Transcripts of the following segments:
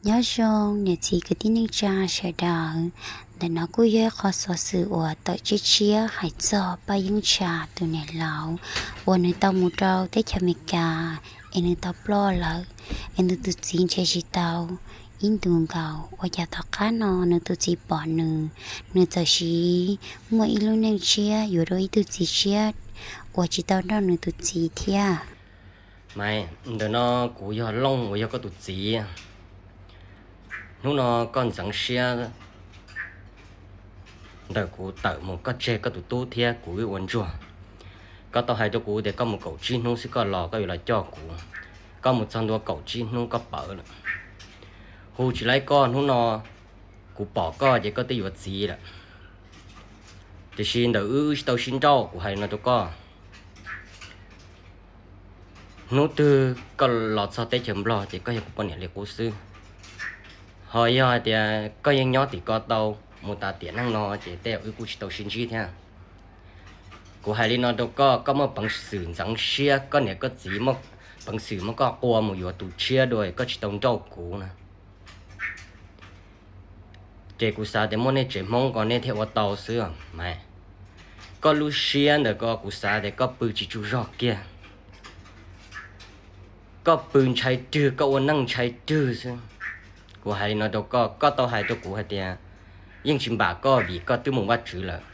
Nyob zoo niam txiv kwv tij neej tsa sawv daws. Ntawm no kuj yog ib qho xov xwm uas tawm tshiab tshiab hais txog Paj Yeeb Ntsha tus niam laus uas nws tau mus rau teb chaws Amelikas es nws tau ploj lawm, es nws tus txiv ntshe tsis tau ib ntus nkaus. Ua cas tom qab no nws tus txiv pom nws, nws txawm sis muaj ib lub neej tshiab yuav dua ib tug txiv tshiab uas tsis tau nrauj nws tus txiv thiab. Maiv, ntawm no kuv yog Looj uas yog koj tus txiv. Hnub no koj ntxeev siab ntawm kuv tawm mus koj tseg koj tus tub thiab kuv wb ua ntsuag. Koj tau hais rau kuv tias koj mus kaum tsib hnub xwb koj los, koj yuav los coj kuv. Koj mus txog ntua kaum tsib hnub koj pawv lawm. Hu tsis laib koj, hnub no kuv pom koj ces koj twb yuav txiv lawm. Tiam sis ntawm wb wb tsis tau sib nrauj, kuv hais li no rau koj. Hnub twg koj los txog teb chaws Nplog ces koj yog kuv poj niam li qub xwb. Ho yog hais tias koj yeej nyob tim ko tau mus tas tiam neej no ces tej zaum wb kuj tsis tau sib ntsib thiab. Kuv hais li no rau koj, koj muaj peev xwm ntxeev siab, koj niam koj txiv muaj peev xwm muab koj qua mus yuav tus tshiab dua, koj tsis tau nrauj kuv na. Ces kuv xav tias muaj nej tsev Hmoob ko nej thiaj ua tau xwb mas. Koj lub siab ntawm ko kuv xav tias koj pw tsis tsaug zog kiag. Koj pw ntshai rwg, koj ua neej ntshai rwg xwb. Kuv hais li no rau koj, koj tau hais rau kuv hais tias yeej tsis npam koj vim koj twb mus Vajtswv lawm.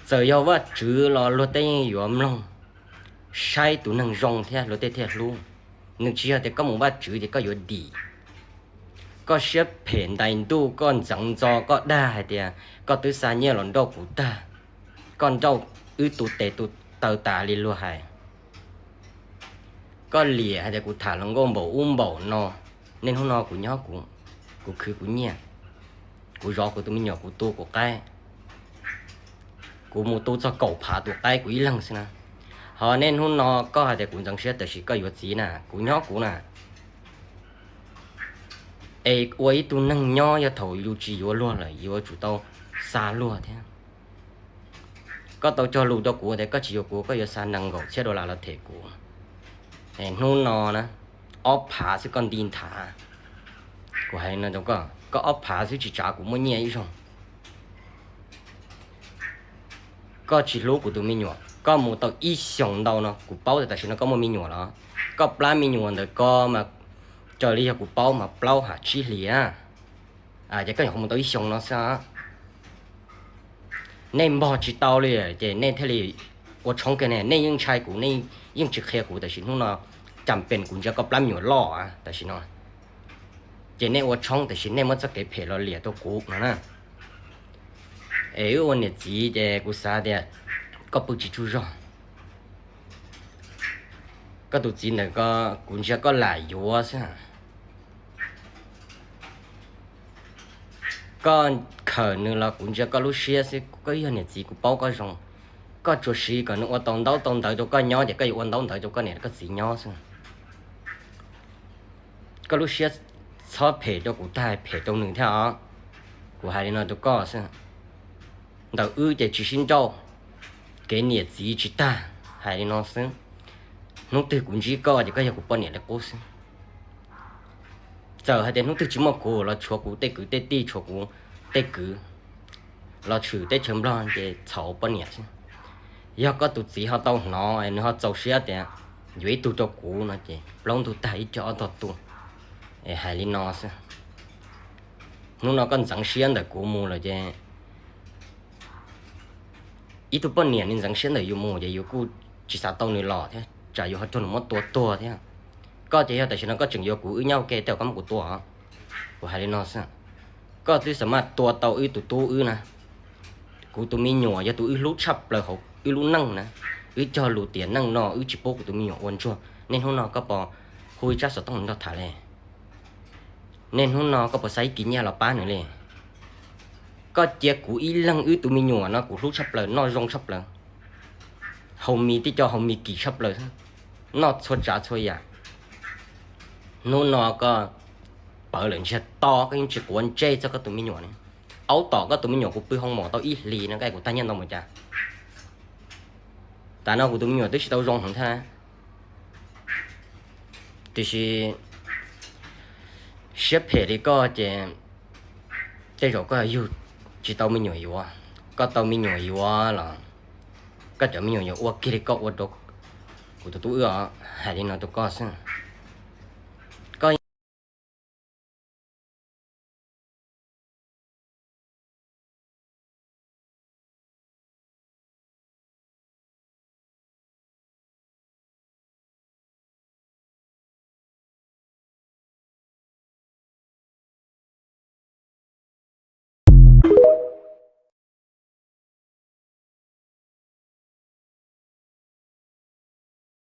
Txawm yog Vajtswv los luag tej yeej yuav mloog saib tus neeg zoo thiab luag tej thiaj hlub. Nws tsis yog tias koj mus Vajtswv ces koj yuav dim. Koj siab phem ntais ntuj, koj ntxeev ntxo, koj dag hais tias koj twb xa nyiaj los nrauj kuv tag, koj nrauj wb tu tes tu taw tas li luag hais. Koj liam hais tias kuv tham hluas nkauj npaum ub npaum no. Nej hnub no kuv nyob kuv, kuv khwv kuv nyiaj, kuv zov kuv tus me nyuam, kuv tu kuv qaib, kuv mus tu txog kaum phav tus qaib kuv ib leeg xwb na. Ho nej hnub no koj hais tias kuv ntxeev siab, tab sis koj yuav txiv na, kuv nyob kuv na. Es ua ib tug neeg nyob yog thaum yus tsis yuav luag lawm yuav tsum tau xa luag thiab. Koj tau cog lus rau kuv tias koj tsis yuav kuv koj yuav xa nees nkaum txhiab dollar los them kuv. Es hnub no na, ob phav xwb koj nti nthav. Kuv hais li no rau koj, koj ob phav xwb tsis tsav kuv muaj nyiaj ib zaug. Koj tsis hlub kuv tus me nyuam, koj mus tau ib xyoos ntau no, kuv paub tias tam sim no koj muaj me nyuam los, koj plab me nyuam ntawm ko mas raws li yog kuv paub mas plaub ham tsib hlis na. Ces koj nyuam qhuav mus tau ib xyoos no xwb. Nej npog tsis tau li ces nej thiaj li ua tshoob kiag ne. Nej yeej ntshai kuv, nej yeej tsis qhia kuv, tam sim hnub no cas pes kuv ntsia koj plab me nyuam loj tam sim no, ces nej ua tshoob, tam sim nej muab txoj kev phem los liam rau kuv no na. Es wb ua niam txiv ces kuv xav tias koj pw tsis tsaug zog. Koj tus txiv ntawm ko, kuv ntsia koj lam yuav xwb. Koj khawm nws los kuv ntsia koj lub siab xwb, koj yog niam txiv kuv paub koj zoo. Koj tsuas siv kom nws ua tau ntaub tau ntawv rau koj nyob ces koj yuav ua ntaub ntawv rau koj niam koj txiv nyob xwb. Koj lub siab txhob phem rau kuv tag, phem rau nws thiab os. Kuv hais li no rau koj xwb. Ntawm wb ces tsis sib nrauj, kev niam txiv tsis tag, hais li no xwb. Hnub twg kuv ntsib koj ces koj yog kuv poj niam li qub xwb. Txawm hais tias hnub twg tsis muaj kuv los tshuav kuv tej kwv tej tij, tshuav kuv tej kwv los tshwm teb chaws Nplog ces txhaum poj niam xwb. Yog koj tus txiv ho tau hnov es nws ho txaus siab tias yuav ib tug rau kuv no ces plaub ntug tag ib co ob tog tu. Es hais li no xwb. Hnub no koj ntxeev siab ntawm kuv mus lawm ces ib tug poj niam nws ntxeev siab ntawm yus mus ces yus kuj tsis xav tau nws los thiab, tsam yus ho raug nws muab tua tuag thiab. Koj ces yog tam sim no koj tseem yuav kuv, wb nyob ua ke tej zaum koj muab kuv tua. Kuv hais li no xwb. Koj twb xav mas tua tau wb tus tub wb na. Kuv tus me nyuam yog tus wb hlub tshaj plaws hauv wb lub neej na. Wb cog lus tias neej no wb tsis pub kuv tus me nyuam ua ntsuag. Nej hnub no koj puas hu ib tsab xov tooj nrog tham li? Nej hnub no koj puas xa ib kis nyiaj los pab nws li? Koj cia kuv ib leeg wb tus me nyuam no kuv hlub tshaj plaws, noj zoo tshaj plaws, haus mis tib co haus mis kim tshaj plaws, noj txhua tsav txhua yam. Hnub no koj pawv lawm ntsiag to, koj yeej tsis quav ntsej txog koj tus me nyuam li. Aub tom koj tus me nyuam kuv pw hoo mom tau ib hlis no koj kuv tag nyiaj ntau mus cas. Tam no kuv tus me nyuam twb tsis tau zoo heev thiab, tiam sis Siab phem li koj ces tej zaum koj yug tsis tau me nyuam yuav. Koj tau me nyuam yuav los koj cov me nyuam yuav ua kiag li koj ua rau kuv tus tub wb os, hais li no rau koj xwb.